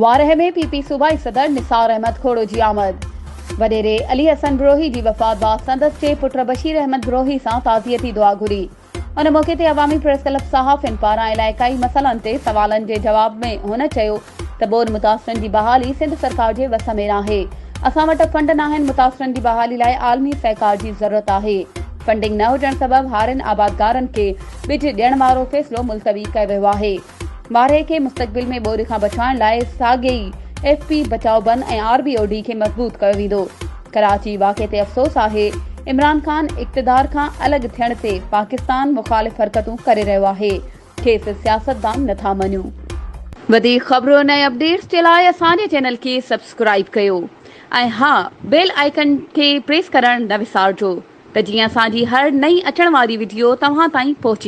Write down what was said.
Warah ۾ P P صوبائي صدر نثار احمد کوڙو جي آمد، وڏيري علي حسن بروهي جي وفات بعد سندس جي پٽ بشير احمد بروهي سان تعزيتي دعا گهري. ان موقعي تي عوامي پريس ڪلب صحافين پاران علائقائي مسئلن تي سوالن جي جواب ۾ هن چيو ته ٻوڏ متاثرن جي بحالي سنڌ سرڪار جي وس ۾ ناهي، اسان وٽ فنڊ ناهن، متاثرن جي بحالي لاء عالمي سهڪار جي ضرورت آهي، فنڊنگ نه هجڻ سبب هارين آبادگارن کي ٻج ڏيڻ وارو فيصلو ملتوي ڪيو ويو آهي. مارئي کي مستقبل ۾ ٻوڏ کان بچائڻ لاء ساڳي ئي ايف پي بچاء بند ۽ آر بي او ڊي کي مضبوط ڪيو ويندو. ڪراچي واقعي تي افسوس آهي، عمران خان اقتدار کان الڳ ٿيڻ تي پاڪستان مخالف حرڪتون ڪري رهيو آهي، کيس سياستدان نٿا مڃون. وڌيڪ خبرن ۽ اپڊيٽس جي لاء اسان جي چينل کي سبسڪرائيب ڪيو ۽ ها بيل آئيڪن کي پريس ڪرڻ نه وسارجو ته جيئن اسان جي هر نئين اچڻ واري وڊيو توهان تائين پهچي.